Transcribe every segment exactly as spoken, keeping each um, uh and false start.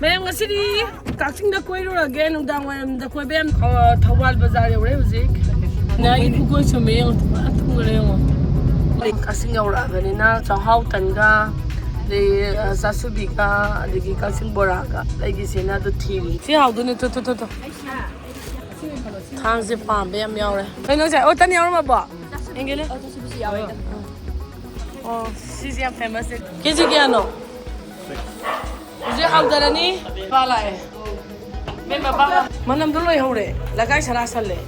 ꯃꯌꯥꯝ, ꯉꯁꯤꯗꯤ ꯀꯛꯆꯤꯡꯗ ꯀꯣꯏꯔꯨꯔꯒꯦ꯫ ꯅꯨꯡꯗꯥꯡ ꯋꯥꯏꯔꯝꯗ ꯀꯣꯏꯕ ꯌꯥꯝ, ꯑ, ꯊꯧꯕꯥꯜ ꯕꯖꯥꯔ ꯌꯧꯔꯦ ꯍꯧꯖꯤꯛ꯫ ꯅ ꯑꯩ ꯄꯨꯀꯣꯏ ꯁꯨꯝꯃꯦ ꯌꯦꯡꯉꯣ, ꯄꯨꯔꯥ ꯊꯨꯡꯈ꯭ꯔꯦ ꯌꯦꯡꯉꯣ꯫ ꯀꯛꯆꯤꯡ ꯌꯧꯔꯛꯑꯕꯅꯤꯅ ꯆꯥꯛꯍꯥꯎ ꯇꯟꯒ, ꯑꯗꯩ, ꯑ, ꯆꯥꯁꯨꯕꯤꯒ, ꯑꯗꯒꯤ ꯀꯛꯆꯤꯡ ꯕꯣꯔꯥꯒ ꯂꯩꯒꯤꯁꯦꯅ ꯑꯗꯨ ꯊꯤꯔꯤ꯫ ꯁꯤ ꯍꯥꯎꯗꯣꯏꯅꯦ꯫ ꯇꯨ, ꯇꯨ, ꯇꯨ, ꯇꯨ꯫ ꯊꯥꯡꯁꯦ ꯄꯥꯝꯕ ꯌꯥꯝ ꯌꯥꯎꯔꯦ꯫ ꯀꯩꯅꯣ ꯁꯦ? ꯑꯣ, ꯇꯟ ꯌꯥꯎꯔꯝꯃꯕꯣ? ꯌꯦꯡꯒꯦꯅꯦ꯫ ꯑꯣ, ꯁꯤꯁꯦ ꯌꯥꯝ famous ꯁꯦ꯫ ꯀꯦꯖꯤ ꯀꯌꯥꯅꯣ? ꯍꯧꯖꯤꯛ ꯍꯥꯎꯊꯔꯅꯤ꯫ ꯄꯥ ꯂꯥꯛꯑꯦ꯫ ꯃꯦꯝ, ꯃꯄꯥ ꯂꯥꯛꯑꯦ꯫ ꯃꯅꯝꯗꯣ ꯂꯣꯏꯍꯧꯔꯦ꯫ ꯂꯩꯀꯥꯏ ꯁꯔꯥ ꯁꯜꯂꯦ꯫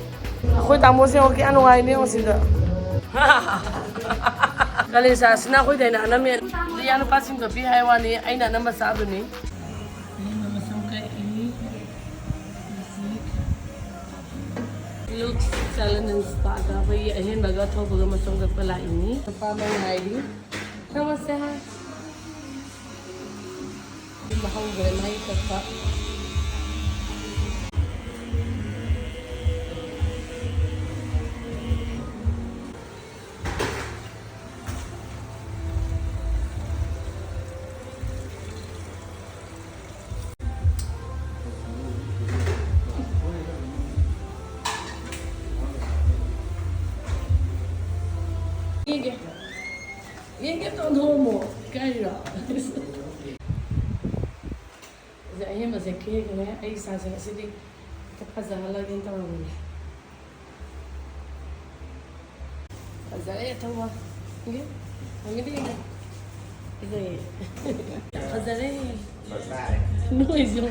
ꯑꯩꯈꯣꯏ ꯇꯥꯃꯣꯁꯦ ꯌꯦꯡꯉꯣ, ꯀꯌꯥ ꯅꯨꯡꯉꯥꯏꯅꯦ ꯌꯦꯡꯉꯣ ꯁꯤꯗ꯫ ꯀꯥꯂꯦꯟ ꯁꯥꯁꯤꯅ ꯑꯩꯈꯣꯏꯗ ꯑꯩꯅ ꯑꯅꯝꯕ ꯂꯤꯌꯥ ꯅꯨꯄꯥꯁꯤꯡꯗꯣ ꯄꯤ ꯍꯥꯏ ꯋꯥꯅꯤ, ꯑꯩꯅ ꯑꯅꯝꯕ ꯆꯥꯕꯅꯤ꯫ ꯑꯍꯦꯟꯕ ꯃꯁꯝ ꯀꯛꯏ꯫ ꯍꯧꯖꯤꯛ ꯂꯨꯛꯁ ꯁꯦꯂꯨꯟ ꯑꯦꯟ ꯁ꯭ꯄꯥꯗ ꯑꯩꯈꯣꯏꯒꯤ ꯑꯍꯦꯟꯕꯒ ꯊꯧꯕꯒ ꯃꯁꯝ ꯀꯛꯄ ꯂꯥꯛꯏꯅꯤ꯫ ꯅꯨꯄꯥ ꯑꯃ ꯉꯥꯏꯔꯤ꯫ ꯊꯃꯁꯦ ꯍꯥꯏ꯫ ꯑꯗꯨꯝ ꯍꯧꯈ꯭ꯔꯦ ꯃꯥꯒꯤ ꯀꯛꯄ꯫ ꯌꯦꯡꯒꯦ꯫ ꯌꯦꯡꯒꯦ ꯇꯧ ꯅꯣꯡꯃꯣ꯫ ꯏꯀꯥꯏꯔꯤꯔꯣ? ꯁꯦ ꯑꯍꯦꯟꯕꯁꯦ ꯀꯦꯈ꯭ꯔꯦ꯫ ꯑꯩ ꯏꯁꯥꯁꯦ ꯉꯁꯤꯗꯤ ꯈꯤꯇ ꯐꯖꯍꯜꯂꯒꯦꯅ ꯇꯧꯔꯝꯕꯅꯦ꯫ ꯐꯖꯔꯦ, ꯑꯊꯧꯕ꯫ ꯌꯦꯡꯒꯦ꯫ ꯌꯦꯡꯒꯦ, ꯌꯦꯡꯒꯦ꯫ ꯐꯖꯩꯌꯦ꯫ ꯐꯖꯔꯦ꯫ ꯅꯣꯏꯁꯨ꯫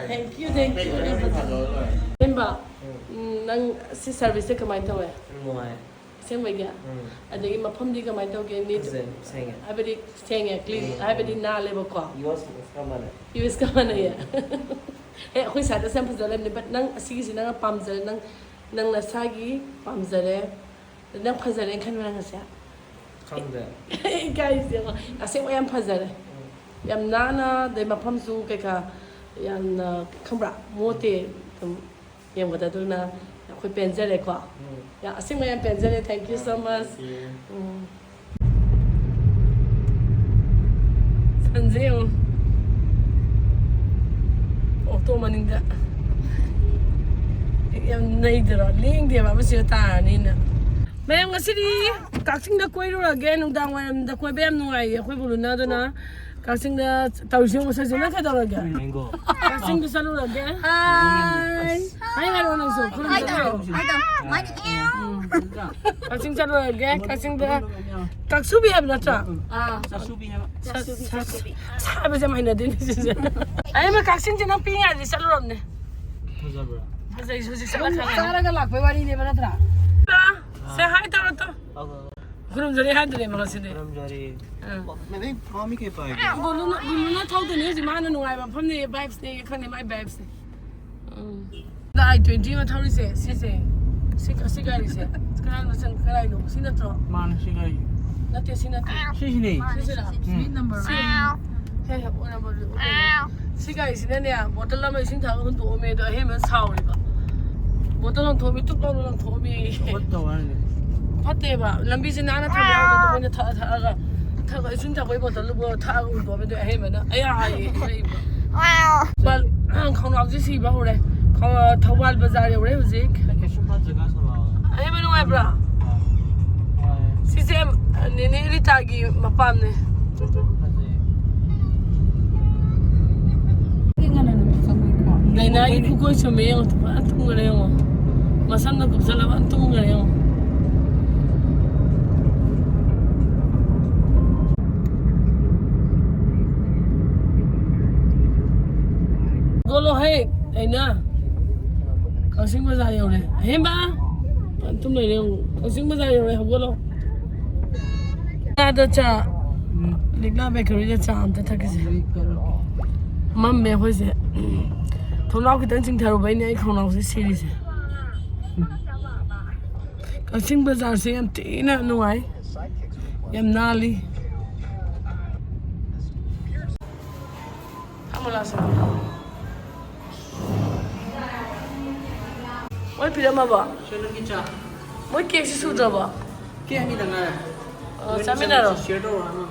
Thank you, thank you꯫ ꯌꯥꯝ ꯐꯖꯔꯦ꯫ ꯍꯦꯟꯕ, ꯎꯝ, ꯅꯪ ꯁꯤ service ꯁꯦ ꯀꯃꯥꯏꯅ ꯇꯧꯋꯦ? ꯅꯨꯡꯉꯥꯏ꯫ ꯑꯁꯦꯡꯕꯒꯤ? ꯎꯝ꯫ ꯑꯗꯒꯤ ꯃꯐꯝꯗꯤ ꯀꯃꯥꯏꯅ ꯇꯧꯒꯦ? ꯃꯤꯠ ꯐꯖꯩ, ꯁꯦꯡꯉꯦ꯫ ꯍꯥꯏꯕꯗꯤ ꯁꯦꯡꯉꯦ, clean, ꯎꯝ, ꯍꯥꯏꯕꯗꯤ ꯎꯝ꯫ ꯅꯥꯜꯂꯦꯕꯀꯣ? ꯌꯨ ꯑꯦꯁ ꯀ ꯃꯥꯟꯅꯩ꯫ ꯌꯨ ꯑꯦꯁ ꯀ ꯃꯥꯟꯅꯩꯌꯦ? ꯑꯦ, ꯑꯩꯈꯣꯏ side ꯁꯦ ꯌꯥꯝ ꯐꯖ ꯂꯩꯕꯅꯦ, but ꯅꯪ ꯑꯁꯤꯒꯤꯁꯤ ꯅꯪꯅ ꯄꯥꯝꯖꯔꯦ, ꯅꯪ, ꯅꯪ ꯅꯁꯥꯒꯤ ꯄꯥꯝꯖꯔꯦ, ꯅꯪ ꯐꯖꯔꯦꯅ ꯈꯟꯕ꯭ꯔꯥ ꯉꯁꯤ? ꯈꯪꯗꯦ꯫ ꯏꯀꯥꯏꯁꯦ ꯌꯦꯡꯉꯣ꯫ ꯑꯁꯦꯡꯕ ꯌꯥꯝ ꯐꯖꯔꯦ꯫ ꯎꯝ꯫ ꯌꯥꯝ ꯅꯥꯟꯅ, ꯑꯗꯩ ꯃꯐꯝꯁꯨ ꯀꯩꯀꯥ ꯌꯥꯝꯅ, ꯈꯪꯕ꯭ꯔꯥ? ꯃꯣꯠꯇꯦ꯫ ꯑꯗꯨꯝ ꯌꯦꯡꯕꯗ ꯑꯗꯨꯅ, ꯑꯩꯈꯣꯏ ꯄꯦꯟꯖꯔꯦꯀꯣ꯫ ꯌꯥ, ꯑꯁꯦꯡꯕ ꯌꯥꯝ ꯄꯦꯟꯖꯔꯦ꯫ Thank you so much. ꯎꯝ꯫ ꯁꯟꯁꯦ ꯌꯦꯡꯉꯣ꯫ ꯑꯣꯛꯇꯣ ꯃꯅꯤꯡꯗ꯫ ꯌꯥꯝ ꯅꯩꯗ꯭ꯔꯣ? ꯂꯦꯡꯗꯦꯕ, ꯑꯃꯁꯤꯗ ꯇꯥꯔꯅꯤꯅ꯫ ꯃꯌꯥꯝ, ꯉꯁꯤꯗꯤ ꯀꯛꯆꯤꯡꯗ ꯀꯣꯏꯔꯨꯔꯒꯦ꯫ ꯅꯨꯡꯗꯥꯡ ꯋꯥꯏꯔꯝꯗ ꯀꯣꯏꯕ ꯌꯥꯝ ꯅꯨꯡꯉꯥꯏꯌꯦ ꯑꯩꯈꯣꯏ ꯕꯨꯂꯨꯅꯥꯗꯨꯅ꯫ ꯀꯛꯆꯤꯡꯗ ꯇꯧꯔꯤꯁꯦ ꯌꯦꯡꯉꯣ, ꯁꯛꯁꯦ ꯅꯪ ꯀꯩꯗꯧꯔꯒꯦ? ꯀꯛꯆꯤꯡꯗ ꯆꯠꯂꯨꯔꯒꯦ꯫ ꯍꯥꯏ꯫ ꯍꯥꯏ ꯍꯥꯏꯔꯣ ꯅꯪꯁꯨ꯫ ꯈꯨꯔꯨꯝꯖꯔꯤ꯫ ꯎꯝ꯫ ꯀꯛꯆꯤꯡ ꯆꯠꯂꯨꯔꯒꯦ꯫ ꯀꯛꯆꯤꯡꯗ ꯀꯛꯁꯨꯕꯤ ꯍꯥꯏꯕ ꯅꯠꯇ꯭ꯔꯥ? ꯑꯥ꯫ ꯁꯛ-, ꯁꯛ-, ꯁꯛ ꯍꯥꯏꯕꯁꯦ ꯌꯥꯝ ꯍꯩꯅꯗꯦꯅꯦ ꯁꯤꯁꯦ꯫ ꯑꯩ ꯃ ꯀꯛꯆꯤꯡꯁꯦ ꯅꯪ ꯄꯤꯛꯏꯉꯩꯗꯗꯤ ꯆꯠꯂꯨꯔꯕꯅꯦ꯫ ꯐꯖꯕ꯭ꯔꯥ? ꯐꯖꯩ, ꯍꯧꯖꯤꯛ ꯆꯠꯂ ꯈꯪꯉꯦ꯫ ꯆꯥꯔꯒ ꯂꯥꯛꯄꯩ ꯋꯥꯔꯤꯅꯦꯕ ꯅꯠꯇ꯭ꯔꯥ? ꯁꯦ ꯍꯥꯏ ꯇꯧꯔꯣ ꯇꯣ꯫ ꯈꯨꯔꯨꯝꯖꯔꯤ ꯍꯥꯏꯗ꯭ꯔꯦꯕ ꯉꯁꯤꯗꯤ꯫ ꯈꯨꯔꯨꯝꯖꯔꯤ꯫ ꯑꯥ꯫ ꯃꯅꯦ, ꯀꯥꯃꯤ ꯀꯩ ꯄꯥꯏꯒꯦ? ꯕꯣꯂꯨꯅ, ꯕꯣꯂꯨꯅ ꯊꯧꯗꯣꯏꯅꯦ ꯍꯧꯖꯤꯛ, ꯃꯥꯅ ꯅꯨꯡꯉꯥꯏꯕ ꯃꯐꯝꯅꯦ, vibesꯅꯦ, ꯈꯪꯗꯦ ꯃꯥꯏ vibesꯅꯦ꯫ ꯎꯝ꯫ ꯑꯗ I twenty ꯑꯃ ꯊꯧꯔꯤꯁꯦ, ꯁꯤꯁꯦ꯫ ꯁꯤ, ꯁꯤ ꯒꯥꯔꯤꯁꯦ꯫ ꯀꯅꯥꯅꯣ ꯆꯪ-, ꯀꯅꯥꯏꯅꯣ? ꯁꯤ ꯅꯠꯇ꯭ꯔꯣ? ꯃꯥꯅꯦ, ꯁꯤ ꯒꯥꯔꯤ꯫ ꯅꯠꯇꯦ, ꯁꯤ ꯅꯠꯇꯦ꯫ ꯁꯤꯁꯤꯅꯦ꯫ ꯁꯤꯁꯤꯔꯥ? ꯎꯝ꯫ ꯁꯤ꯫ ꯍꯦ, ꯍꯦ, ꯑꯣꯟꯅꯕ ꯑꯣꯏꯔꯦ꯫ ꯁꯤ ꯒꯥꯔꯤꯁꯤꯅꯅꯦ, ꯕꯣꯇꯜ ꯑꯃ ꯏꯁꯤꯡ ꯊꯥꯡꯒ ꯍꯨꯟꯗꯣꯛꯑꯝꯃꯦ, ꯑꯗꯣ ꯑꯍꯦꯟꯕ ꯁꯥꯎꯔꯤꯕ꯫ ꯕꯣꯇꯜ ꯂꯪꯊꯣꯛꯑꯝꯃꯤ, ꯇꯨꯞ ꯂꯥꯎꯅ ꯂꯪꯊꯣꯛꯑꯝꯃꯤ꯫ ꯐꯠꯇꯕ ꯍꯥꯏꯅꯤ꯫ ꯐꯠꯇꯦꯕ, ꯂꯝꯕꯤꯁꯦ ꯅꯥꯟꯅ ꯊꯝꯕ ꯌꯥꯎꯗꯕꯗꯣ ꯃꯣꯏꯅ ꯊꯛꯑ ꯊꯛꯑꯒ, ꯊꯛꯑ ꯏꯁꯤꯡ ꯊꯛꯄꯒꯤ ꯕꯣꯇꯜꯗꯨꯕꯨ ꯊꯛꯑꯒ ꯍꯨꯟꯗꯣꯛꯑꯝꯃꯤ, ꯑꯗꯨ ꯑꯍꯦꯟꯕꯅ ꯑꯌꯥ ꯍꯥꯏꯌꯦ ꯍꯥꯏꯔꯤꯕ꯫ ꯕꯜ-, ꯑ, ꯈꯣꯡꯅꯥꯎꯁꯦ ꯁꯤꯕ ꯍꯧꯔꯦ꯫ ꯈꯣꯡ-, ꯊꯧꯕꯥꯜ ꯕꯖꯥꯔ ꯌꯧꯔꯦ ꯍꯧꯖꯤꯛ꯫ ꯀꯩꯁꯨꯝ ꯐꯠꯇ꯭ꯔꯦ, ꯀꯥ ꯁꯣꯔꯥ꯫ ꯑꯍꯦꯟꯕ ꯅꯨꯡꯉꯥꯏꯕ꯭ꯔꯥ? ꯁꯤꯁꯦ, ꯑ, ꯅꯦꯅꯦ ꯔꯤꯇꯥꯒꯤ ꯃꯄꯥꯝꯅꯦ꯫ ꯗꯥꯏꯅꯥꯒꯤ ꯈꯨꯀꯣꯏ ꯁꯨꯝꯃꯦ ꯌꯦꯡꯉꯣ, ꯐꯖꯅ ꯇꯨꯝꯈꯔꯦ ꯌꯦꯡꯉꯣ꯫ ꯃꯁꯝꯅ ꯀꯨꯞꯁꯜꯂ ꯐꯖꯅ ꯇꯨꯝꯈꯔꯦ ꯌꯦꯡꯉꯣ꯫ ꯍꯧꯒꯠꯂꯣ ꯍꯦ, ꯗꯥꯏꯅꯥ꯫ ꯀꯛꯆꯤꯡ ꯕꯖꯥꯔ ꯌꯧꯔꯦ꯫ ꯑꯍꯦꯟꯕ! ꯐꯖꯅ ꯇꯨꯝ ꯂꯩꯔꯦ ꯌꯦꯡꯉꯣ꯫ ꯀꯛꯆꯤꯡ ꯕꯖꯥꯔ ꯌꯧꯔꯦ, ꯍꯧꯒꯠꯂꯣ꯫ ꯆꯥꯗ ꯆꯥ꯫ ꯎꯝ꯫ ꯂꯤꯛꯂꯥ ꯕꯦꯀꯔꯤꯗ ꯆꯥ ꯑꯝꯇ ꯊꯛꯈꯤꯁꯦ꯫ ꯃꯝꯃꯦ ꯑꯩꯈꯣꯏꯁꯦ꯫ ꯊꯣꯡꯅꯥꯎ ꯈꯤꯇꯪ ꯆꯤꯡꯊꯔꯨꯕꯩꯅꯦ ꯑꯩ ꯈꯣꯡꯅꯥꯎꯁꯦ ꯁꯤꯔꯤꯁꯦ꯫ ꯀꯛꯆꯤꯡ ꯕꯖꯥꯔꯁꯦ ꯌꯥꯝ ꯊꯤꯅ ꯅꯨꯡꯉꯥꯏ꯫ ꯌꯥꯝ ꯅꯥꯜꯂꯤ꯫ ꯐꯝꯃꯨ ꯂꯥꯎꯁꯦ꯫ ꯃꯣꯏ ꯄꯤꯔꯝꯃꯕꯣ? ꯁꯦ, ꯅꯪꯒꯤ ꯆꯥ꯫ ꯃꯣꯏ ꯀꯦꯛꯁꯤ ꯁꯨꯗ꯭ꯔꯕꯣ? ꯀꯦꯛ ꯑꯅꯤꯗ ꯉꯥꯏꯔꯦ꯫ ꯑ, ꯂꯣꯏꯅ ꯆꯥꯃꯤꯟꯅꯔꯣ꯫ ꯆꯥꯃꯤꯟꯅꯁꯤ, share ꯇꯧꯔꯣ, ꯑꯃ꯫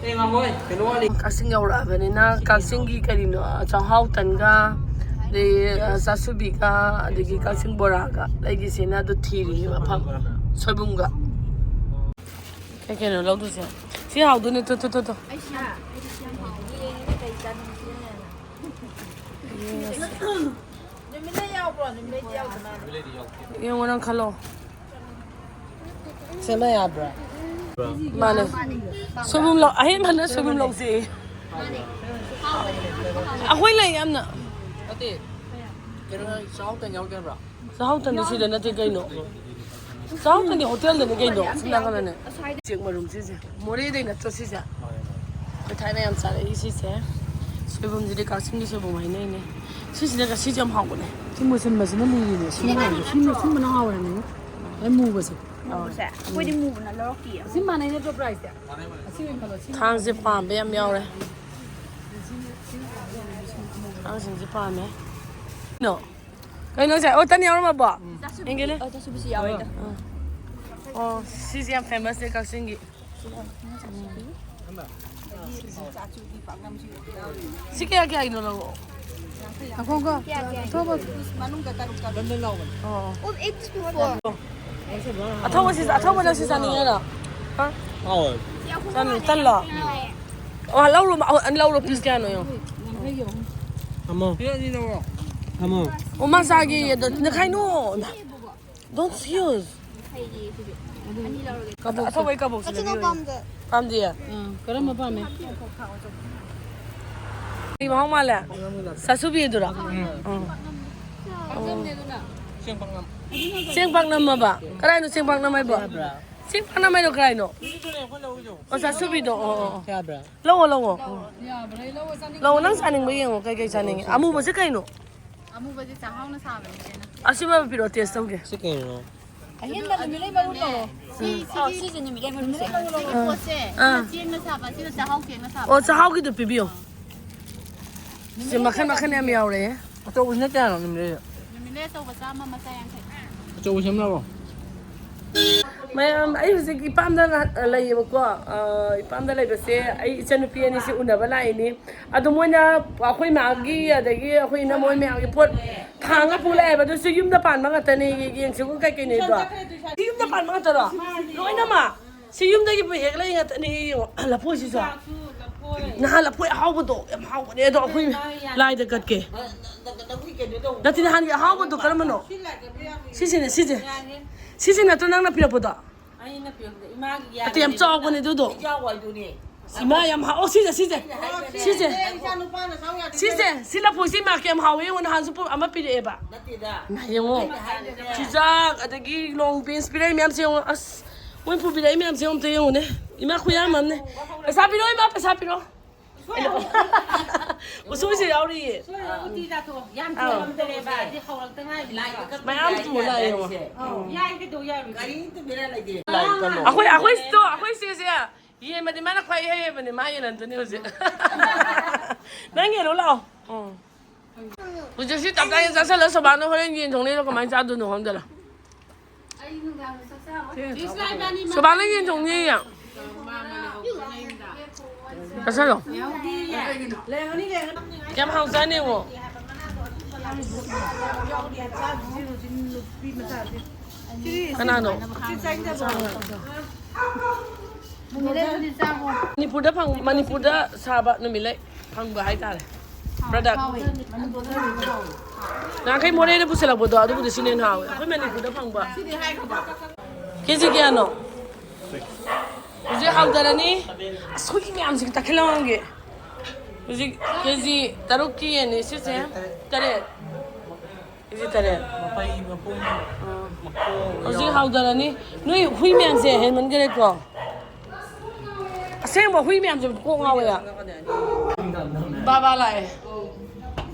ꯑꯦ, ꯉꯥꯏꯈꯣꯍꯦ, ꯀꯩꯅꯣ ꯋꯥꯠꯂꯤ꯫ ꯀꯛꯆꯤꯡ ꯌꯧꯔꯛꯑꯕꯅꯤꯅ ꯀꯛꯆꯤꯡꯒꯤ ꯀꯔꯤꯅꯣ, ꯆꯥꯛꯍꯥꯎ ꯇꯟꯒ, ꯑꯗꯩ, ꯑ, ꯆꯥꯁꯨꯕꯤꯒ, ꯑꯗꯒꯤ ꯀꯛꯆꯤꯡ ꯕꯣꯔꯥꯒ ꯂꯩꯒꯤꯁꯦꯅ ꯑꯗꯨ ꯊꯤꯔꯤ ꯃꯐꯝ꯫ ꯁꯣꯏꯕꯨꯝꯒ꯫ ꯀꯩ ꯀꯩꯅꯣ ꯂꯧꯗꯣꯏꯁꯦ? ꯁꯤ ꯍꯥꯎꯗꯣꯏꯅꯦ, ꯇꯨ, ꯇꯨ, ꯇꯨ, ꯇꯨ꯫ ꯑꯩꯁꯨ ꯌꯥꯝ ꯍꯥꯎ-, ꯌꯦꯡꯉꯒ ꯀꯩ ꯆꯥꯅꯤꯡꯒꯦ꯫ ꯌꯦꯡꯉꯁꯤ꯫ ꯅꯨꯃꯤꯠꯂꯩ ꯌꯥꯎꯕ꯭ꯔꯣ? ꯅꯨꯃꯤꯠꯂꯩꯗꯤ ꯌꯥꯎꯗ ꯃꯥꯜꯂꯦ꯫ ꯌꯦꯡꯉꯣ, ꯅꯪ ꯈꯜꯂꯣ꯫ ꯁꯦꯝꯕ ꯌꯥꯕ꯭ꯔꯥ? ꯃꯥꯅꯦ꯫ ꯁꯣꯏꯕꯨꯝ ꯂꯧ-, ꯑꯍꯦꯟꯕꯅ ꯁꯣꯏꯕꯨꯝ ꯂꯧꯁꯦ꯫ ꯑꯩꯈꯣꯏ ꯂꯩ ꯌꯥꯝꯅ꯫ ꯅꯠꯇꯦ꯫ ꯀꯩꯅꯣ, ꯆꯥꯛꯍꯥꯎ ꯇꯟ ꯌꯥꯎꯗꯦ ꯍꯥꯏꯕ꯭ꯔꯥ? ꯆꯥꯛꯍꯥꯎ ꯇꯟꯗꯤ ꯁꯤꯗ ꯅꯠꯇꯦ ꯀꯩꯅꯣ꯫ ꯆꯥꯛꯍꯥꯎ ꯇꯟꯗꯤ ꯍꯣꯇꯦꯜꯗꯅꯤ ꯀꯩꯅꯣ꯫ ꯁꯤ ꯅꯥꯀꯟꯗꯅꯦ꯫ ꯆꯦꯛ ꯃꯔꯨꯝ ꯁꯤꯁꯦ꯫ ꯃꯣꯔꯦꯗꯩ ꯅꯠꯇ꯭ꯔꯣ ꯁꯤꯁꯦ? ꯑꯩꯈꯣꯏ ꯊꯥꯏꯅ ꯌꯥꯝ ꯆꯥꯔꯛꯏ ꯁꯤꯁꯦ꯫ ꯁꯣꯏꯕꯨꯝꯁꯤꯗꯤ ꯀꯛꯆꯤꯡꯒꯤ ꯁꯣꯏꯕꯨꯝ ꯍꯥꯏꯅꯩꯅꯦ꯫ ꯁꯤꯁꯤꯅ, ꯁꯤꯁꯦ ꯌꯥꯝ ꯍꯥꯎꯕꯅꯦ꯫ ꯁꯤ ꯃꯨꯁꯤꯟꯕꯁꯤꯅ ꯂꯤꯔꯤꯅꯦ꯫ ꯁꯤꯅ ꯍꯥꯎꯕꯅꯦ꯫ ꯁꯤ ꯃꯨꯁꯤꯟꯕꯅ ꯍꯥꯎꯔꯅꯤ꯫ ꯑꯩ ꯃꯨꯕꯁꯦ꯫ ꯃꯨꯕꯁꯦ? ꯑꯩꯈꯣꯏꯗꯤ ꯃꯨꯕꯅ ꯂꯧꯔꯛꯇꯤꯌꯦ꯫ ꯑꯁꯤ ꯃꯥꯟꯅꯩ ꯅꯠꯇ꯭ꯔꯣ priceꯁꯦ? ꯑꯁꯤ ꯑꯣꯏꯅ ꯈꯜꯂꯣ꯫ ꯁꯤ ꯊꯥꯡꯁꯦ ꯄꯥꯝꯕ ꯌꯥꯝ ꯌꯥꯎꯔꯦ꯫ ꯊꯥꯡꯁꯤꯡꯁꯦ ꯄꯥꯝꯃꯦ꯫ ꯀꯩꯅꯣ? ꯀꯩꯅꯣꯁꯦ? ꯑꯣ, ꯇꯟ ꯌꯥꯎꯔꯝꯃꯕꯣ? ꯆꯥꯁꯨꯕꯤ-, ꯌꯦꯡꯒꯦꯅꯦ꯫ ꯑ, ꯆꯥꯁꯨꯕꯤꯁꯨ ꯌꯥꯎꯋꯦꯗ꯫ ꯑꯥ꯫ ꯑꯣ, ꯁꯤꯁꯦ ꯌꯥꯝ famousꯅꯦ ꯀꯛꯆꯤꯡꯒꯤ꯫ ꯁꯤ ꯀꯌꯥ ꯀꯌꯥꯒꯤꯅꯣ ꯂꯧꯔꯛꯑꯣ꯫ ꯉꯥꯏꯈꯣꯀꯣ꯫ ꯀꯌꯥ ꯀꯌꯥ? ꯑꯊꯧꯕ꯫ ꯃꯅꯨꯡꯗ ꯇꯔꯨꯛ ꯇꯔꯨꯛ꯫ ꯑꯣ꯫ ꯑꯣ, eight to four꯫ ꯑꯊꯧꯕ ꯁꯤ, ꯑꯊꯧꯕ ꯅꯪ ꯁꯤ ꯆꯥꯅꯤꯡꯉꯦꯔꯣ? ꯍꯥ? ꯍꯥꯎꯋꯦ꯫ ꯆꯥꯅꯤꯡ-, ꯇꯜꯂꯣ? ꯑꯣ, ꯂꯧꯔꯣ, ꯑ, ꯂꯧꯔꯣ, piece ꯀꯌꯥꯅꯣ ꯌꯦꯡꯉꯣ꯫ ꯑꯃ꯫ ꯑꯃ꯫ ꯑꯣ, ꯃꯥ ꯆꯥꯒꯦꯌꯦ, ꯑꯗꯣ ꯅꯈꯥꯏꯅꯣ꯫ Don't use꯫ ꯀꯕꯣꯛ ꯑꯊꯧꯕꯩ ꯀꯕꯣꯛꯁꯤ ꯑꯆꯧꯕ ꯂꯩꯕꯤꯌꯨ꯫ ꯄꯥꯝꯗꯦ꯫ ꯄꯥꯝꯗꯤꯌꯦ? ꯑꯥ, ꯀꯔꯝꯕ ꯄꯥꯝꯃꯦ? ꯀꯔꯤ ꯃꯍꯥꯎ ꯃꯥꯜꯂꯦ? ꯆꯥꯁꯨꯕꯤꯗꯨꯔꯣ? ꯎꯝ꯫ ꯑꯣ꯫ ꯆꯦꯡ ꯄꯥꯛꯅꯝ꯫ ꯆꯦꯡ ꯄꯥꯛꯅꯝꯃꯕ? ꯀꯔꯥꯏꯅꯣ ꯆꯦꯡ ꯄꯥꯛꯅꯝ ꯍꯥꯏꯕꯣ? ꯌꯥꯕ꯭ꯔꯥ? ꯆꯦꯡ ꯄꯥꯛꯅꯝ ꯍꯥꯏꯗꯣ ꯀꯔꯥꯏꯅꯣ? ꯑꯣ, ꯆꯥꯁꯨꯕꯤꯗꯣ꯫ ꯑꯣ, ꯑꯣ, ꯑꯣ꯫ ꯌꯥꯕ꯭ꯔꯥ? ꯂꯧꯑꯣ, ꯂꯧꯑꯣ꯫ ꯌꯥꯕ꯭ꯔꯥ? ꯂꯧꯑꯣ, ꯆꯥꯅꯤꯡꯉꯦ꯫ ꯂꯧꯑꯣ, ꯅꯪ ꯆꯥꯅꯤꯡꯕ ꯌꯦꯡꯉꯣ, ꯀꯩꯀꯩ ꯆꯥꯅꯤꯡꯉꯦ? ꯑꯃꯨꯕꯁꯦ ꯀꯩꯅꯣ? ꯑꯃꯨꯕꯁꯦ ꯆꯥꯛꯍꯥꯎꯅ ꯁꯥꯕꯅꯤꯗꯅ꯫ ꯑꯁꯤꯃ ꯄꯤꯔꯛꯑꯣ, taste ꯇꯧꯒꯦ꯫ ꯁꯤ ꯀꯩꯅꯣ? ꯑꯍꯦꯟꯕ ꯅꯨꯃꯤꯠꯂꯩ ꯃꯔꯨ ꯂꯧꯔꯣ꯫ ꯁꯤ, ꯁꯤꯒꯤ, ꯁꯤꯁꯦ ꯅꯨꯃꯤꯠꯂꯩ ꯃꯔꯨꯁꯦ꯫ ꯁꯤꯒꯤ ꯄꯣꯠꯁꯦ, ꯑꯥ꯫ ꯁꯤꯅ ꯆꯦꯡꯅ ꯁꯥꯕ, ꯁꯤꯅ ꯆꯥꯛꯍꯥꯎ ꯆꯦꯡꯅ ꯁꯥꯕ꯫ ꯑꯣ, ꯆꯥꯛꯍꯥꯎꯒꯤꯗꯣ ꯄꯤꯕꯤꯌꯣ꯫ ꯁꯤ ꯃꯈꯟ ꯃꯈꯟ ꯌꯥꯝ ꯌꯥꯎꯔꯦ꯫ ꯑꯆꯧꯕꯁꯤꯅ ꯀꯌꯥꯅꯣ ꯅꯨꯃꯤꯠꯂꯩꯗꯣ? ꯂꯦ ꯑꯆꯧꯕ ꯆꯥꯝꯃ, ꯃꯆꯥ ꯌꯥꯡꯈꯩ꯫ ꯑꯆꯧꯕ ꯁꯦꯝꯂꯕꯣ? ꯃꯌꯥꯝ, ꯑꯩ ꯍꯧꯖꯤꯛ ꯏꯄꯥꯝꯗ ꯉꯥ- ꯂꯩꯌꯦꯕꯀꯣ꯫ ꯑ, ꯏꯄꯥꯝꯗ ꯂꯩꯕꯁꯦ ꯑꯩ ꯏꯆꯟꯅꯨꯄꯤ ꯑꯅꯤꯁꯤ ꯎꯅꯕ ꯂꯥꯛꯏꯅꯤ꯫ ꯑꯗꯣ ꯃꯣꯏꯅ ꯑꯩꯈꯣꯏ ꯃꯥꯒꯤ, ꯑꯗꯒꯤ ꯑꯩꯈꯣꯏ ꯏꯅꯝꯃꯣꯏ ꯃꯌꯥꯝꯒꯤ ꯄꯣꯠ ꯊꯥꯡꯉ ꯄꯨ ꯂꯥꯛꯑꯦꯕ꯫ ꯑꯗꯨꯁꯨ ꯌꯨꯝꯗ ꯄꯥꯟꯕ ꯉꯥꯛꯇꯅꯦ꯫ ꯌꯦꯡꯁꯤꯒꯨ ꯀꯩꯀꯩꯅꯣꯗꯣ꯫ ꯁꯤ ꯌꯨꯝꯗ ꯄꯥꯟꯕ ꯉꯥꯛꯇꯔꯣ? ꯂꯣꯏꯅꯃꯛ? ꯁꯤ ꯌꯨꯝꯗꯒꯤ ꯍꯦꯛ ꯂꯩ ꯉꯥꯛꯇꯅꯦ꯫ ꯌꯦꯡꯉꯣ, ꯂꯐꯣꯏꯁꯤꯁꯨ꯫ ꯅꯍꯥꯟ ꯂꯐꯣꯏ ꯑꯍꯥꯎꯕꯗꯣ ꯌꯥꯝ ꯍꯥꯎꯕꯅꯦ, ꯑꯗꯣ ꯑꯩꯈꯣꯏ ꯂꯥꯏꯗ ꯀꯠꯀꯦ꯫ ꯅꯠꯇꯦ, ꯅꯍꯥꯟꯒꯤ ꯑꯍꯥꯎꯕꯗꯣ ꯀꯔꯝꯕꯅꯣ? ꯁꯤꯁꯤꯅꯦ, ꯁꯤꯁꯦ꯫ ꯁꯤꯁꯦ ꯅꯠꯇ꯭ꯔꯣ ꯅꯪꯅ ꯄꯤꯔꯛꯄꯗꯣ? ꯑꯩꯅ ꯄꯤꯔꯛꯄꯗ ꯏꯃꯥꯒꯤ ꯌꯥꯗꯦ꯫ ꯑꯇꯩ ꯌꯥꯝ ꯆꯥꯎꯕꯅꯦ ꯑꯗꯨꯗꯣ꯫ ꯏꯃꯥ ꯌꯥꯝ ꯍꯥꯎ-, ꯑꯣ, ꯁꯤꯁꯦ, ꯁꯤꯁꯦ꯫ ꯁꯤꯁꯦ꯫ ꯁꯤꯁꯦ꯫ ꯁꯤ ꯂꯐꯣꯏꯁꯤ ꯏꯃꯥ ꯀꯌꯥꯝ ꯍꯥꯎꯋꯦ ꯌꯦꯡꯉꯣ, ꯅꯍꯥꯟꯁꯨ ꯄꯨ-, ꯑꯃ ꯄꯤꯔꯛꯑꯦꯕ꯫ ꯏꯃꯥ ꯌꯦꯡꯉꯣ꯫ ꯆꯨꯖꯥꯛ, ꯑꯗꯒꯤ ꯂꯣꯡ ꯕꯤꯟꯁ ꯄꯤꯔꯛꯏ ꯃꯌꯥꯝꯁꯦ ꯌꯦꯡꯉꯣ꯫ ꯑꯁ, ꯃꯣꯏ ꯄꯨꯕꯤꯔꯛꯏ ꯃꯌꯥꯝꯁꯦ ꯑꯝꯇ ꯌꯦꯡꯉꯨꯅꯦ꯫ ꯏꯃꯥ ꯈꯨꯌꯥꯝ ꯑꯃꯅꯦ꯫ ꯄꯩꯁꯥ ꯄꯤꯔꯛꯑꯣ ꯏꯃꯥ, ꯄꯩꯁꯥ ꯄꯤꯔꯛꯑꯣ꯫ ꯎꯁꯣꯏꯁꯦ ꯌꯥꯎꯔꯤꯌꯦ꯫ ꯎꯇꯤ ꯆꯥꯊꯣꯛꯑꯣ꯫ ꯌꯥꯝ ꯑꯥꯎ꯫ ꯊꯣꯡꯉꯝꯗ꯭ꯔꯦꯕ꯫ ꯑꯗꯤ ꯍꯧꯔꯛꯇ ꯉꯥꯏꯔꯤꯕ꯫ ꯃꯌꯥꯝ ꯄꯨꯔ ꯂꯥꯛꯑꯦ ꯌꯦꯡꯉꯣ꯫ ꯌꯥꯏ, ꯀꯩꯗꯧ ꯌꯥꯔꯣꯏꯗꯣꯏꯅꯣ? ꯑꯩꯈꯣꯏ, ꯑꯩꯈꯣꯏ ꯁꯤꯗꯣ, ꯑꯩꯈꯣꯏ ꯆꯦꯁꯦ ꯌꯦꯟꯕꯗꯤ ꯃꯥꯅ ꯈ꯭ꯋꯥꯏ ꯏꯍꯩ ꯍꯩꯕꯅꯦ, ꯃꯥ ꯌꯦꯜꯍꯟꯗꯣꯏꯅꯦ ꯍꯧꯖꯤꯛ꯫ ꯅꯪ ꯌꯦꯜꯂꯣ ꯂꯥꯛꯑꯣ꯫ ꯎꯝ꯫ ꯍꯧꯖꯤꯛ ꯁꯤ ꯇꯞꯇꯥꯏ ꯆꯥꯁꯤꯜꯂ ꯁꯣꯕꯥꯅ ꯍꯣꯔꯦꯟ ꯌꯦꯟ ꯊꯣꯡꯅꯤꯗꯣ ꯀꯃꯥꯏꯅ ꯆꯥꯗꯣꯏꯅꯣ ꯈꯪꯗꯦ꯫ ꯑꯩ ꯅꯨꯡꯗꯥꯡꯗ ꯆꯥꯛ ꯆꯥꯔꯣꯏ꯫ ꯁꯣꯕꯥꯅ ꯌꯦꯟ ꯊꯣꯡꯅꯤꯌꯦ꯫ ꯆꯥꯁꯤꯜꯂꯣ꯫ ꯂꯩꯔꯝꯒꯅꯤ, ꯂꯩꯔꯝꯒꯅꯤ꯫ ꯀꯌꯥꯝ ꯍꯥꯎꯖꯥꯠꯅꯤ ꯌꯦꯡꯉꯣ꯫ ꯀꯅꯥꯅꯣ? ꯃꯅꯤꯄꯨꯔꯗ ꯐꯪ-, ꯃꯅꯤꯄꯨꯔꯗ ꯁꯥꯕ ꯅꯨꯃꯤꯠꯂꯩ ꯐꯪꯕ ꯍꯥꯏꯇꯥꯔꯦ꯫ ꯄ꯭ꯔꯗꯛ꯫ ꯅꯍꯥꯟꯈꯩ ꯃꯣꯔꯦꯗ ꯄꯨꯁꯤꯜꯂꯛꯄꯗꯣ ꯑꯗꯨꯕꯨꯗꯤ ꯁꯤꯅ ꯍꯦꯟꯅ ꯍꯥꯎꯋꯦ꯫ ꯑꯩꯈꯣꯏ ꯃꯅꯤꯄꯨꯔꯗ ꯐꯪꯕ꯫ ꯀꯦꯖꯤ ꯀꯌꯥꯅꯣ? ꯍꯧꯖꯤꯛ ꯍꯥꯎꯊꯔꯅꯤ꯫ ꯑꯁ, ꯍꯨꯏ ꯃꯌꯥꯝꯁꯤꯒ ꯇꯛꯈꯠꯂꯝꯒꯦ꯫ ꯍꯧꯖꯤꯛ ꯀꯦꯖꯤ ꯇꯔꯨꯛꯀꯤ ꯌꯦꯟꯅꯤ ꯁꯤꯁꯦ꯫ ꯇꯔꯦꯠ꯫ ꯀꯦꯖꯤ ꯇꯔꯦꯠ꯫ ꯃꯄꯩ, ꯃꯄꯨꯝ, ꯃꯈꯣꯡ ꯍꯧꯖꯤꯛ ꯌꯥꯎ-, ꯍꯥꯎꯊꯔꯅꯤ꯫ ꯅꯣꯏ ꯍꯨꯏ ꯃꯌꯥꯝꯁꯦ ꯍꯦꯟꯃꯟꯈ꯭ꯔꯦꯀꯣ꯫ ꯑꯁꯦꯡꯕ ꯍꯨꯏ ꯃꯌꯥꯝꯁꯦ ꯀꯣꯛ ꯉꯥꯎꯋꯦ꯫ ꯕꯥꯕꯥ ꯂꯥꯛꯑꯦ꯫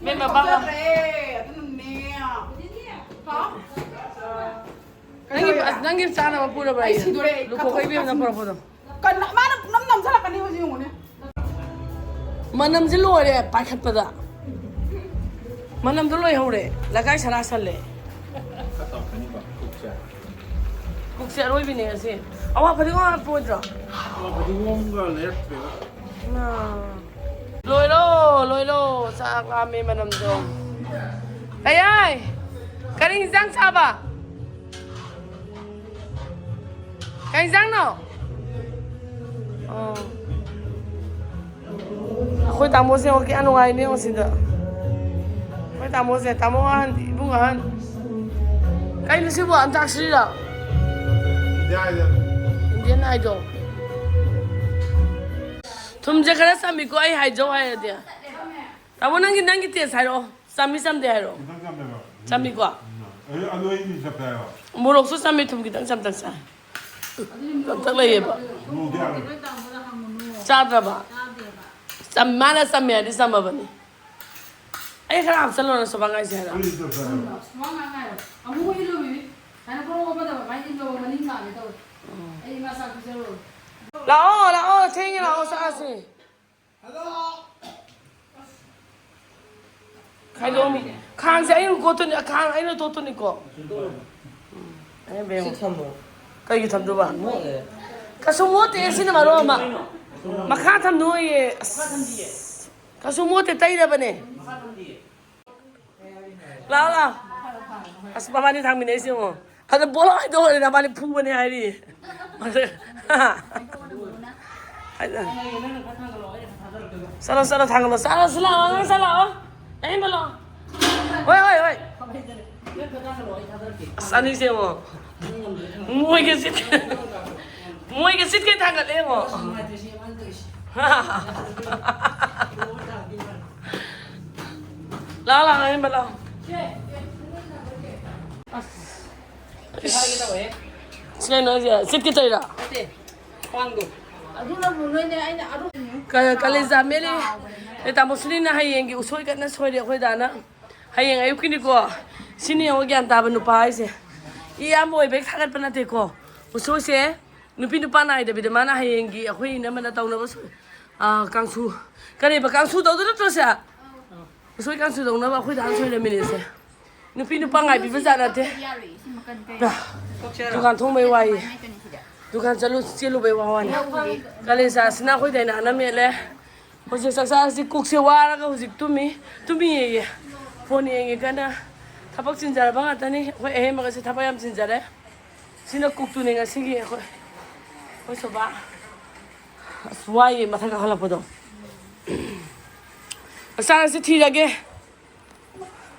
ꯃꯦꯝꯃ ꯕꯥꯕꯥ꯫ ꯅꯪꯒꯤ, ꯅꯪꯒꯤ ꯆꯥꯅꯕ ꯄꯨꯔꯕ꯭ꯔꯥ ꯑꯩ? ꯁꯤꯗꯣꯔꯦ, ꯑꯩ ꯂꯨꯈꯣꯛꯈꯩ ꯏꯕꯦꯝꯅ ꯄꯨꯔꯛꯄꯗꯣ꯫ ꯀꯟꯅ-, ꯃꯥꯅ ꯄꯨꯡꯅꯝ ꯅꯝꯁꯤꯜꯂꯛꯀꯅꯤ ꯍꯧꯖꯤꯛ ꯌꯦꯡꯉꯨꯅꯦ꯫ ꯃꯅꯝꯁꯦ ꯂꯣꯏꯔꯦ ꯄꯥꯏꯈꯠꯄꯗ꯫ ꯃꯅꯝꯗꯣ ꯂꯣꯏꯍꯧꯔꯦ꯫ ꯂꯩꯀꯥꯏ ꯁꯔꯥ ꯁꯜꯂꯦ꯫ ꯈꯔ ꯇꯧꯔꯛꯀꯅꯤꯀꯣ, ꯀꯨꯛꯁꯦ꯫ ꯀꯨꯛꯁꯦ ꯑꯔꯣꯏꯕꯤꯅꯦ ꯉꯁꯤ꯫ ꯑꯋꯥ ꯐꯗꯤꯒꯣꯝ ꯍꯥꯞꯄꯣꯏꯗ꯭ꯔꯣ? ꯑꯋꯥ ꯐꯗꯤꯒꯣꯝꯒ ꯂꯩꯔꯛꯇ꯭ꯔꯦꯗ꯫ ꯏꯃꯥ꯫ ꯂꯣꯏꯔꯣ, ꯂꯣꯏꯔꯣ꯫ ꯆꯥꯛ ꯂꯥꯝꯃꯦ ꯃꯅꯝꯗꯣ꯫ ꯀꯩ ꯍꯥꯏ? ꯀꯔꯤ ꯏꯟꯖꯥꯡ ꯆꯥꯕ? ꯀꯩ ꯏꯟꯖꯥꯡꯅꯣ? ꯑꯣ꯫ ꯑꯩꯈꯣꯏ ꯇꯥꯃꯣꯁꯦ ꯌꯦꯡꯉꯣ ꯀꯌꯥ ꯅꯨꯡꯉꯥꯏꯅꯦ ꯌꯦꯡꯉꯣ ꯁꯤꯗ꯫ ꯑꯩꯈꯣꯏ ꯇꯥꯃꯣꯁꯦ, ꯇꯥꯃꯣ ꯑꯍꯟ, ꯏꯕꯨꯡ ꯑꯍꯟ꯫ ꯀꯩꯅꯣ ꯁꯤꯕꯨ ꯑꯟꯇꯥꯛꯁꯔꯤꯔꯣ? Indian Idol꯫ ꯊꯨꯝꯁꯦ ꯈꯔ ꯆꯝꯃꯤꯀꯣ ꯑꯩ ꯍꯥꯏꯖꯧ ꯍꯥꯏꯔꯗꯤ꯫ ꯇꯥꯃꯣ ꯅꯪꯒꯤ, ꯅꯪꯒꯤ taste ꯍꯥꯏꯔꯛꯑꯣ꯫ ꯆꯝꯃꯤ ꯆꯝꯗꯦ ꯍꯥꯏꯔꯣ? ꯈꯤꯇꯪ ꯆꯝꯃꯦꯕ꯫ ꯆꯝꯃꯤꯀꯣ? ꯎꯝ꯫ ꯑꯗꯨ, ꯑꯗꯨ ꯑꯩꯗꯤ ꯆꯞ ꯆꯥꯏꯕ꯫ ꯃꯣꯔꯣꯛꯁꯨ ꯆꯝꯃꯤ, ꯊꯨꯝ ꯈꯤꯇꯪ ꯆꯝꯇꯛ ꯆꯥꯏ꯫ ꯆꯝꯇꯛ ꯂꯩꯌꯦꯕ꯫ ꯃꯣꯔꯣꯛꯇꯤ ꯌꯥꯝꯃꯦ꯫ ꯆꯥꯗ꯭ꯔꯕ? ꯆꯝ-, ꯃꯥꯅ ꯆꯝꯃꯦ ꯍꯥꯏꯗꯤ ꯆꯝꯃꯕꯅꯤ꯫ ꯑꯩ ꯈꯔ ꯍꯥꯞꯆꯜꯂꯣꯅ ꯁꯨꯃꯥꯡ ꯍꯥꯏꯁꯦ ꯍꯥꯏꯔꯣ? ꯑꯩꯗꯤ ꯆꯞ ꯆꯥꯏꯕ꯫ ꯁꯨꯃꯥꯡ ꯉꯥꯛ ꯉꯥꯏꯔꯣ꯫ ꯑꯃꯨꯛ ꯏꯜꯂꯨ ꯕꯤꯕꯤ꯫ ꯁꯨꯃꯥꯏꯅ ꯄꯣꯔꯣ ꯑꯣꯟꯕꯗ ꯃꯥꯏ ꯏꯜꯂꯣ ꯃꯅꯤꯡ ꯂꯥꯛꯑꯒꯦ ꯇꯧꯋꯦ꯫ ꯑꯩ ꯏꯃꯥ ꯆꯥꯛ ꯄꯤꯖꯔꯨꯔꯣ꯫ ꯂꯥꯛꯑꯣ, ꯂꯥꯛꯑꯣ, ꯊꯦꯡꯉꯦ, ꯂꯥꯛꯑꯣ, ꯆꯥꯁꯦ꯫ ꯈꯥꯏꯗꯣꯛꯑꯝꯃꯣ꯫ ꯈꯥꯡꯁꯦ ꯑꯩꯅ ꯀꯣꯠꯇꯣꯏꯅꯤ, ꯈꯥꯡ ꯑꯩꯅ ꯇꯣꯠꯇꯣꯏꯅꯤꯀꯣ꯫ ꯎꯝ, ꯑꯩꯅ ꯕꯦꯡ-, ꯁꯤ ꯊꯝꯃꯣ꯫ ꯀꯩꯒꯤ ꯊꯝꯗꯣꯏꯕ? ꯃꯣꯠꯂꯦ꯫ ꯀꯩꯁꯨ ꯃꯣꯠꯇꯦ, ꯁꯤꯅ ꯃꯔꯣꯟ ꯑꯃ꯫ ꯃꯈꯥ ꯊꯝꯅꯣꯌꯦ꯫ ꯑꯁ, ꯀꯩꯁꯨ ꯃꯣꯠꯇꯦ, ꯇꯩꯔꯕꯅꯦ꯫ ꯂꯥꯛꯑꯣ, ꯂꯥꯛꯑꯣ꯫ ꯑꯁ, ꯃꯕꯥꯅꯤ ꯊꯥꯡꯃꯤꯟꯅꯩꯁꯦ ꯌꯦꯡꯉꯣ꯫ ꯑꯗ ꯕꯣꯂꯣ ꯍꯥꯏꯗꯣ ꯑꯣꯏꯔꯦ, ꯅꯕꯥꯅꯤ ꯐꯨꯕꯅꯦ ꯍꯥꯏꯔꯤ꯫ ꯆꯠꯂꯣ, ꯆꯠꯂꯣ, ꯊꯥꯡꯒꯠꯂꯣ꯫ ꯆꯠꯂꯣ, ꯁꯤ ꯂꯥꯛꯑꯣ, ꯑꯉꯥꯡ ꯆꯠꯂꯣ, ꯂꯥꯛꯑꯣ꯫ ꯑꯍꯦꯟꯕ ꯂꯥꯛꯑꯣ꯫ ꯍꯣꯏ, ꯍꯣꯏ, ꯍꯣꯏ꯫ ꯑꯁ, ꯑꯅꯤꯁꯦ ꯌꯦꯡꯉꯣ꯫ ꯃꯣꯏꯒ ꯆꯤꯠ-, ꯃꯣꯏꯒ ꯆꯤꯠꯀꯩ ꯊꯥꯡꯒꯠꯂꯦ ꯌꯦꯡꯉꯣ꯫ ꯂꯥꯛꯑꯣ, ꯂꯥꯛꯑꯣ, ꯑꯍꯦꯟꯕ ꯂꯥꯛꯑꯣ꯫ ꯑꯁ꯫ ꯁꯤ ꯀꯩꯅꯣ ꯍꯥꯏꯁꯦ? ꯆꯤꯠꯀꯦ ꯇꯧꯔꯤꯔꯣ? ꯅꯠꯇꯦ, ꯈ꯭ꯋꯥꯡꯗꯣ꯫ ꯑꯗꯨꯅꯕꯨ ꯅꯣꯏꯅꯦ ꯑꯩꯅ ꯑꯔꯨ- ꯀ-, ꯀꯂꯦꯖꯥ ꯃꯦꯠꯂꯤ꯫ ꯑꯦ, ꯇꯥꯃꯣ ꯁꯨꯅꯤꯅ ꯍꯌꯦꯡꯒꯤ ꯎꯁꯣꯏ ꯀꯟꯅ ꯁꯣꯏꯔꯤ ꯑꯩꯈꯣꯏ ꯗꯥꯅ꯫ ꯍꯌꯦꯡ ꯑꯌꯨꯛꯀꯤꯅꯤꯀꯣ꯫ ꯁꯤꯅꯤ ꯌꯦꯡꯉꯣ ꯒ꯭ꯌꯥꯟ ꯇꯥꯕ ꯅꯨꯄꯥ ꯍꯥꯏꯁꯦ꯫ ꯏꯌꯥꯝꯕ ꯑꯣꯏꯕꯩ ꯊꯥꯒꯠꯄ ꯅꯠꯇꯦꯀꯣ꯫ ꯎꯁꯣꯏꯁꯦ ꯅꯨꯄꯤ ꯅꯨꯄꯥ ꯅꯥꯏꯗꯕꯤꯗ ꯃꯥꯅ ꯍꯌꯦꯡꯒꯤ ꯑꯩꯈꯣꯏ ꯏꯅꯝꯃꯅ ꯇꯧꯅꯕ ꯁꯣꯏ-, ꯑꯥ, ꯀꯥꯡꯁꯨ꯫ ꯀꯔꯤꯕ ꯀꯥꯡꯁꯨ ꯇꯧꯗꯣꯏ ꯅꯠꯇ꯭ꯔꯣ ꯁꯦ? ꯎꯁꯣꯏ ꯀꯥꯡꯁꯨ ꯂꯧꯅꯕ ꯑꯩꯈꯣꯏ ꯗꯥꯅ ꯁꯣꯏꯔꯝꯃꯤꯅꯦ ꯏꯆꯦ꯫ ꯅꯨꯄꯤ ꯅꯨꯄꯥ ꯉꯥꯏꯕꯤꯕ ꯖꯥꯠ ꯅꯠꯇꯦ꯫ ꯌꯥꯔꯣꯏ, ꯁꯤ ꯃꯀꯟ ꯀꯩ? ꯗꯨꯀꯥꯟ ꯊꯣꯡꯕꯩ ꯋꯥꯏꯌꯦ꯫ ꯗꯨꯀꯥꯟ ꯆꯠꯂꯨ ꯆꯦꯜꯂꯨꯕꯩ ꯋꯥ ꯋꯥꯅꯤ꯫ ꯀꯥꯂꯦꯖꯥꯁꯤꯅ ꯑꯩꯈꯣꯏ ꯗꯥꯏꯅꯥꯅ ꯃꯦꯠꯂꯦ꯫ ꯍꯧꯖꯤꯛ ꯆꯥꯛꯆꯥꯁꯤ ꯀꯨꯛꯁꯦ ꯋꯥꯔꯒ ꯍꯧꯖꯤꯛ ꯇꯨꯝꯃꯤ꯫ ꯇꯨꯝꯃꯤ ꯌꯦꯌꯦ꯫ ꯐꯣꯟ ꯌꯦꯡꯉꯦ ꯀꯟꯅ꯫ ꯊꯕꯛ ꯆꯤꯟꯖꯔꯕ ꯉꯥꯛꯇꯅꯤ꯫ ꯑꯩꯈꯣꯏ ꯑꯍꯦꯟꯕꯒꯁꯦ ꯊꯕꯛ ꯌꯥꯝ ꯆꯤꯟꯖꯔꯦ꯫ ꯁꯤꯅ ꯀꯨꯛꯇꯨꯅꯦ ꯉꯁꯤꯒꯤ ꯑꯩꯈꯣꯏ꯫ ꯑꯩꯈꯣꯏ ꯁꯣꯕꯥ꯫ ꯑꯁ, ꯋꯥꯏꯌꯦ ꯃꯊꯛ ꯀꯥꯈꯠꯂꯛꯄꯗꯣ꯫ ꯆꯥꯛꯁꯦ ꯊꯤꯔꯒꯦ꯫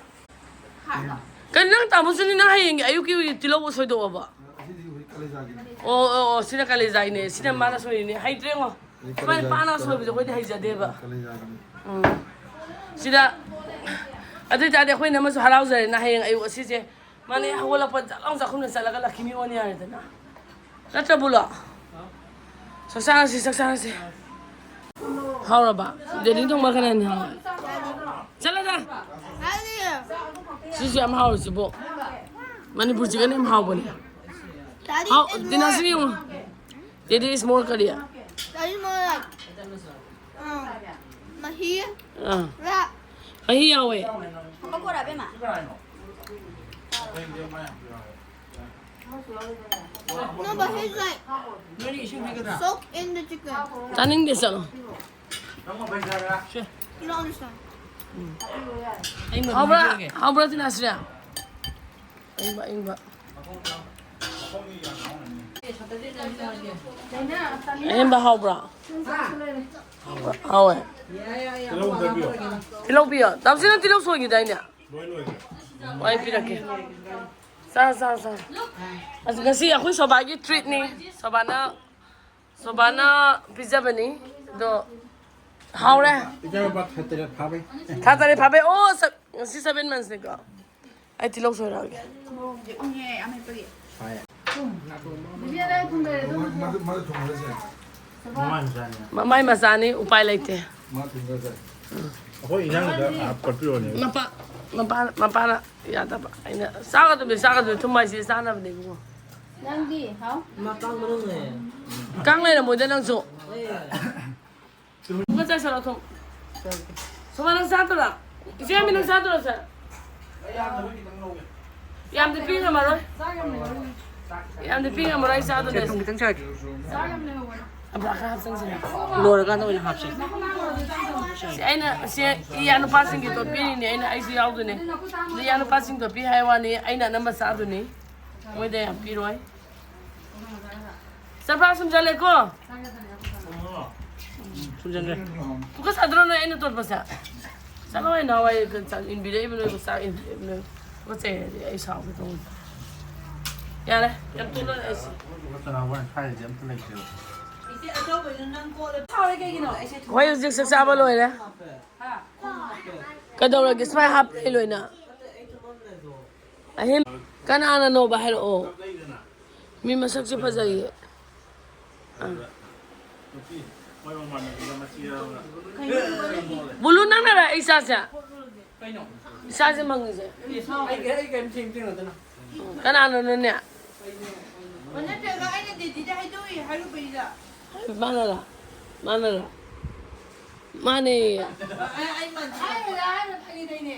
ꯀꯩꯅꯣ ꯅꯪ ꯇꯥꯃꯣꯁꯨꯅꯤ ꯅꯪ ꯍꯌꯦꯡꯒꯤ ꯑꯌꯨꯛꯀꯤ ꯇꯤꯜꯍꯧ ꯁꯣꯏꯗꯣꯛꯑꯕ? ꯑꯣ, ꯑꯣ, ꯑꯣ, ꯁꯤꯅ ꯀꯥꯂꯦꯖꯥꯒꯤꯅꯦ꯫ ꯁꯤꯅ ꯃꯥꯅ ꯁꯣꯏꯔꯤꯅꯦ꯫ ꯍꯩꯇ꯭ꯔꯦꯉꯣ꯫ ꯁꯨꯃꯥꯏꯅ ꯄꯥꯅ ꯁꯣꯏꯕꯁꯦ ꯑꯩꯈꯣꯏꯗꯤ ꯍꯩꯖꯗꯦꯕ꯫ ꯎꯝ꯫ ꯁꯤꯗ, ꯑꯗꯨ ꯑꯣꯏꯇꯥꯔꯗꯤ ꯑꯩꯈꯣꯏꯅ ꯑꯃꯁꯨ ꯍꯔꯥꯎꯖꯔꯦꯅ ꯍꯌꯦꯡ ꯑꯌꯨꯛ ꯑꯁꯤꯁꯦ ꯃꯥꯅꯦ ꯍꯧꯒꯠꯂꯛꯄ ꯖꯠ ꯂꯥꯎ ꯆꯥꯛꯈꯨꯝꯗ ꯆꯠꯂꯒ ꯂꯛꯈꯤꯃꯤ ꯑꯣꯟ ꯌꯥꯔꯦꯗꯅ꯫ ꯅꯠꯇ꯭ꯔ ꯕꯨꯂꯣ? ꯆꯥꯛ ꯆꯥꯔꯁꯤ, ꯆꯥꯛ ꯆꯥꯔꯁꯤ꯫ ꯍꯥꯎꯔꯕ? ꯗꯦꯗꯤ ꯊꯣꯡꯕ ꯀꯅꯥꯅ ꯍꯥꯎꯋꯦ? ꯆꯠꯂꯣꯗ꯫ ꯁꯤꯁꯨ ꯌꯥꯝ ꯍꯥꯎꯔꯤꯁꯤꯕꯣ꯫ ꯃꯅꯤꯄꯨꯔ ꯆꯤꯛꯀꯟ ꯌꯥꯝ ꯍꯥꯎꯕꯅꯦ꯫ ꯍꯥꯎ, ꯇꯤꯅꯥꯁꯤ ꯌꯦꯡꯉꯣ꯫ Daddy is more ꯀꯔꯤ? Daddy more like, um, ꯃꯍꯤ, ꯑꯥ꯫ ꯔꯥ꯫ ꯃꯍꯤ ꯌꯥꯎꯋꯦ꯫ ꯄꯀꯣꯔꯥ, ꯕꯦꯝꯃ꯫ No, but he's like, soak in the chicken. ꯆꯥꯅꯤꯡꯗꯦ, ꯆꯠꯂꯣ꯫ You don't understand. ꯍꯥꯎꯕ꯭ꯔꯥ? ꯍꯥꯎꯕ꯭ꯔꯥ, ꯇꯤꯅꯥꯁ꯭ꯔꯤ? ꯑꯏꯪꯕ, ꯑꯏꯪꯕ꯫ ꯑꯍꯦꯟꯕ ꯍꯥꯎꯕ꯭ꯔꯥ? ꯍꯥꯎꯋꯦ꯫ ꯇꯤꯜꯍꯧ ꯄꯤꯌꯣ꯫ ꯇꯥꯃꯣꯁꯤ ꯅꯪ ꯇꯤꯜꯍꯧ ꯁꯣꯏꯈꯤꯗꯥꯏꯅꯦ? ꯂꯣꯏ ꯂꯣꯏꯈ꯭ꯔꯦ꯫ ꯑꯣ, ꯑꯩ ꯄꯤꯔꯛꯀꯦ꯫ ꯆꯥ, ꯆꯥ, ꯆꯥ꯫ ꯑꯁ, ꯉꯁꯤ ꯑꯩꯈꯣꯏ ꯁꯣꯕꯥꯒꯤ treatꯅꯤ꯫ ꯁꯣꯕꯥꯅ, ꯁꯣꯕꯥꯅ ꯄꯤꯖꯕꯅꯤ꯫ ꯑꯗꯣ ꯍꯥꯎꯔꯦ꯫ ꯏꯆꯥꯅꯨꯄꯥ ꯊꯥ ꯇꯔꯦꯠ ꯐꯥꯕꯩ꯫ ꯊꯥ ꯇꯔꯦꯠ ꯐꯥꯕꯩ꯫ ꯑꯣ, ꯁ-, ꯉꯁꯤ seven monthsꯅꯤꯀꯣ꯫ ꯑꯩ ꯇꯤꯜꯍꯧ ꯁꯣꯏꯔꯛꯑꯒꯦ꯫ ꯃꯣꯔꯣꯛꯁꯦ ꯎꯪꯉꯦ, ꯑꯃꯦꯠꯄꯒꯤ꯫ ꯁꯥꯏ꯫ ꯕꯤꯕꯤꯌꯥ, ꯅꯪ ꯊꯨꯝ ꯂꯩꯔꯦ, ꯑꯗꯨꯝ ꯃꯗꯨ, ꯃꯗꯨ ꯊꯣꯡꯍꯜꯂꯁꯦ꯫ ꯃꯃꯥꯏ ꯃꯆꯥꯅꯤ꯫ ꯃꯃꯥꯏ ꯃꯆꯥꯅꯤ, ꯎꯄꯥꯏ ꯂꯩꯇꯦ꯫ ꯃꯥ ꯊꯨꯝ ꯈꯔ ꯆꯥꯏ꯫ ꯑꯩꯈꯣꯏ ꯏꯟꯖꯥꯡꯗ ꯍꯥꯞ ꯀꯠꯄꯤꯔꯣꯅꯦ꯫ ꯃꯄꯥ-, ꯃꯄꯥ-, ꯃꯄꯥꯅ ꯌꯥꯗꯕ꯫ ꯑꯩꯅ, "ꯆꯥꯒꯗꯕꯅꯤ, ꯆꯥꯒꯗꯕꯅꯤ, ꯊꯨꯝ ꯍꯥꯏꯁꯦ ꯆꯥꯅꯕꯅꯦ, ꯏꯕꯨꯡꯉꯣ"꯫ ꯅꯪꯗꯤ, ꯍꯥꯎ? ꯃꯥ ꯀꯥꯡ ꯃꯅꯨꯡꯅꯦ꯫ ꯀꯥꯡ ꯂꯩꯔꯝꯃꯣꯏꯗ, ꯅꯪꯁꯨ꯫ ꯂꯩꯌꯦ꯫ ꯊꯨꯝꯒ ꯆꯥꯏꯁꯜꯂꯣ, ꯊꯨꯝ꯫ ꯁꯣꯃꯥ, ꯅꯪ ꯆꯥꯗꯣꯏꯔꯥ? ꯏꯆꯦ ꯑꯃꯤ, ꯅꯪ ꯆꯥꯗꯣꯏꯔꯣ, ꯁꯦ? ꯌꯥꯝꯗꯤ ꯄꯤ ꯉꯝꯃꯔꯣꯏ꯫ ꯌꯥꯝꯗꯤ ꯄꯤ ꯉꯝꯃꯔꯣꯏ, ꯑꯩ ꯆꯥꯗꯣꯏꯅꯦ꯫ ꯁꯦ, ꯊꯨꯝ ꯈꯤꯇꯪ ꯆꯥꯒꯦ꯫ ꯑꯝꯕ꯭ꯔꯥ ꯈꯔ ꯍꯥꯞꯆꯤꯟꯁꯤꯅꯦ꯫ ꯂꯣꯏꯔꯀꯥꯟꯗ ꯑꯣꯏꯅ ꯍꯥꯞꯁꯦ꯫ ꯁꯤ ꯑꯩꯅ, ꯁꯤ ꯏꯌꯥ ꯅꯨꯄꯥꯁꯤꯡꯒꯤꯗꯣ ꯄꯤꯔꯤꯅꯦ, ꯑꯩꯅ, ꯑꯩꯁꯨ ꯌꯥꯎꯗꯣꯏꯅꯦ꯫ ꯑꯗꯨ ꯏꯌꯥ ꯅꯨꯄꯥꯁꯤꯡꯗꯣ ꯄꯤ ꯍꯥꯏ ꯋꯥꯅꯤ, ꯑꯩꯅ ꯑꯅꯝꯕ ꯆꯥꯗꯣꯏꯅꯤ꯫ ꯃꯣꯏꯗ ꯌꯥꯝ ꯄꯤꯔꯣꯏ꯫ ꯆꯝꯄ꯭ꯔꯥ ꯁꯨꯝꯖꯜꯂꯦꯀꯣ꯫ ꯁꯨꯝꯖꯟꯈ꯭ꯔꯦ꯫ ꯇꯨꯀꯠꯆꯗ꯭ꯔꯣ ꯅꯣꯏ ꯑꯩꯅ ꯇꯣꯠꯄꯁꯦ? ꯆꯠꯂꯣ, ꯑꯩ ꯅꯍꯥꯟꯋꯥꯏ ꯆꯥꯛ ꯏꯟꯕꯤꯔꯛꯏꯕ ꯅꯣꯏꯕꯨ, ꯆꯥꯛ ꯏꯟꯕꯤꯔꯛꯏꯕ ꯅꯣꯏꯕꯨ꯫ ꯇꯨꯀꯠꯆꯩ ꯍꯥꯏꯔꯗꯤ ꯑꯩ ꯁꯥꯎꯒꯦ ꯇꯧꯕꯅꯤ꯫ ꯌꯥꯔꯦ, ꯌꯥꯝ ꯇꯣꯠꯂꯣ ꯑꯩꯁꯦ꯫ ꯀꯅꯥ ꯍꯣꯏ ꯁ꯭ꯋꯥꯏꯗꯗꯤ ꯑꯝꯇ ꯂꯩꯇꯦꯕ꯫ ꯍꯣꯏ, ꯍꯧꯖꯤꯛ ꯆꯥꯛ ꯆꯥꯕ ꯂꯣꯏꯔꯦ꯫ ꯀꯩꯗꯧꯔꯒꯦ? ꯁꯨꯃꯥꯏ ꯍꯥꯞꯄ ꯂꯩ ꯂꯣꯏꯅ꯫ ꯑꯍꯦꯟ-, ꯀꯅꯥꯅꯅꯣꯕ ꯍꯥꯏꯔꯛꯑꯣ꯫ ꯃꯤ ꯃꯁꯛꯁꯦ ꯐꯖꯩꯌꯦ꯫ ꯑꯥ꯫ ꯕꯨꯂꯨ, ꯅꯪꯅꯔ ꯑꯩ ꯏꯆꯥꯁꯦ? ꯏꯆꯥꯁꯦ ꯃꯪꯉꯤꯁꯦ? ꯎꯝ, ꯀꯅꯥꯅꯅꯣꯅꯦ? ꯑꯣ, ꯅꯠꯇ꯭ꯔꯒ ꯑꯩꯅ ꯗꯦꯗꯤꯗ ꯍꯥꯏꯗꯣꯛꯏ ꯍꯥꯏꯔꯨꯕꯩꯔ? ꯃꯥꯅꯔ? ꯃꯥꯅꯔ? ꯃꯥꯅꯦ꯫ ꯑꯩ, ꯑꯩ ꯃꯥꯟꯗꯦ꯫ ꯍꯥꯏꯔꯣꯏꯗ, ꯍꯥꯏꯔꯣꯏ, ꯐꯥꯒꯤ ꯇꯧꯅꯦ꯫